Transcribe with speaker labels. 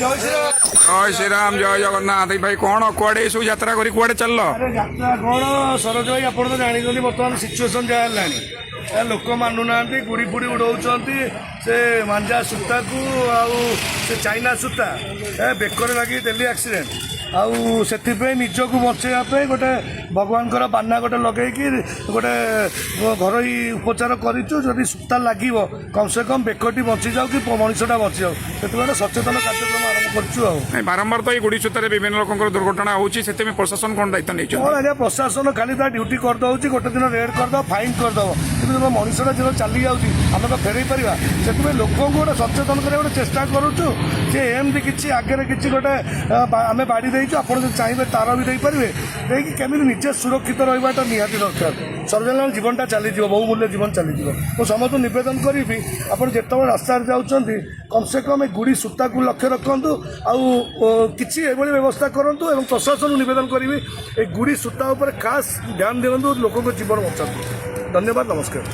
Speaker 1: ଜୟ ଶ୍ରୀରାମ, ଜୟ ଜଗନ୍ନାଥ। ଏଇ ଭାଇ, କଣ କୁଆଡେ ଏସବୁ ଯାତ୍ରା କରି କୁଆଡେ ଚାଲିଲ?
Speaker 2: ଆରେ, ଯାତ୍ରା କଣ ସରୋଜ ଭାଇ, ଆପଣ ତ ଜାଣିଛନ୍ତି ବର୍ତ୍ତମାନ ସିଚୁଏସନ ଯାହା ହେଲାଣି। ଏ ଲୋକ ମାନୁନାହାନ୍ତି, ଗୁଡ଼ି ଫୁଡ଼ି ଉଡ଼ଉଛନ୍ତି। ସେ ମାଞ୍ଜା ସୂତାକୁ ଆଉ ସେ ଚାଇନା ସୂତା ଏ ବେକରେ ଲାଗି ଡେଲି ଆକ୍ସିଡେଣ୍ଟ। ଆଉ ସେଥିପାଇଁ ନିଜକୁ ବଞ୍ଚେଇବା ପାଇଁ ଗୋଟେ ଭଗବାନଙ୍କର ବାନା ଗୋଟେ ଲଗେଇକି ଗୋଟେ ଘରୋଇ ଉପଚାର କରିଛୁ। ଯଦି ସୂତା ଲାଗିବ, କମ୍ ସେ କମ୍ ବେକଟି ବଞ୍ଚିଯାଉ କି ମଣିଷଟା ବଞ୍ଚିଯାଉ, ସେଥିପାଇଁ ଗୋଟେ ସଚେତନ କାର୍ଯ୍ୟକ୍ରମ ଆରମ୍ଭ କରିଛୁ ଆଉ।
Speaker 1: ନାଇଁ, ବାରମ୍ବାର ତ ଏଇ ଗୁଡ଼ି ସୂତାରେ ବିଭିନ୍ନ ଲୋକଙ୍କର ଦୁର୍ଘଟଣା ହଉଛି। ସେଥିପାଇଁ ପ୍ରଶାସନ କଣ ଦାୟିତ୍ୱ ନେଇଛନ୍ତି?
Speaker 2: କଣ ଆଜ୍ଞା, ପ୍ରଶାସନ ଖାଲି ତା ଡ୍ୟୁଟି କରିଦେଉଛି। ଗୋଟେ ଦିନ ରେଡ୍ କରିଦେବ, ଫାଇନ୍ କରିଦେବ, କିନ୍ତୁ ଯେତେବେଳେ ମଣିଷଟା ଯେତେବେଳେ ଚାଲି ଯାଉଛି, ଆମେ ତ ଫେରେଇ ପାରିବା? ସେଥିପାଇଁ ଲୋକଙ୍କୁ ଗୋଟେ ସଚେତନ କରିବା ଗୋଟେ ଚେଷ୍ଟା କରୁଛୁ ଯେ ଏମିତି କିଛି ଆଗରେ କିଛି ଗୋଟେ ଆମେ ବାଡ଼ି ଦେଇଛୁ। ଆପଣ ଯଦି ଚାହିଁବେ, ତାର ବି ଦେଇପାରିବେ। ଦେଇକି କେମିତି ନିଜେ ସୁରକ୍ଷିତ ରହିବାଟା ନିହାତି ଦରକାର। ସର୍ବଜନୀନ ଜୀବନଟା ଚାଲିଯିବ, ବହୁମୂଲ୍ୟ ଜୀବନ ଚାଲିଯିବ। ମୁଁ ସମସ୍ତଙ୍କୁ ନିବେଦନ କରିବି, ଆପଣ ଯେତେବେଳେ ରାସ୍ତାରେ ଯାଉଛନ୍ତି, କମ୍ ସେ କମ୍ ଏ ଗୁଡ଼ି ସୂତାକୁ ଲକ୍ଷ୍ୟ ରଖନ୍ତୁ ଆଉ କିଛି ଏଭଳି ବ୍ୟବସ୍ଥା କରନ୍ତୁ। ଏବଂ ପ୍ରଶାସନକୁ ନିବେଦନ କରିବି, ଏ ଗୁଡ଼ି ସୂତା ଉପରେ ଖାସ୍ ଧ୍ୟାନ ଦିଅନ୍ତୁ, ଲୋକଙ୍କ ଜୀବନ ବଞ୍ଚାନ୍ତୁ। ଧନ୍ୟବାଦ, ନମସ୍କାର।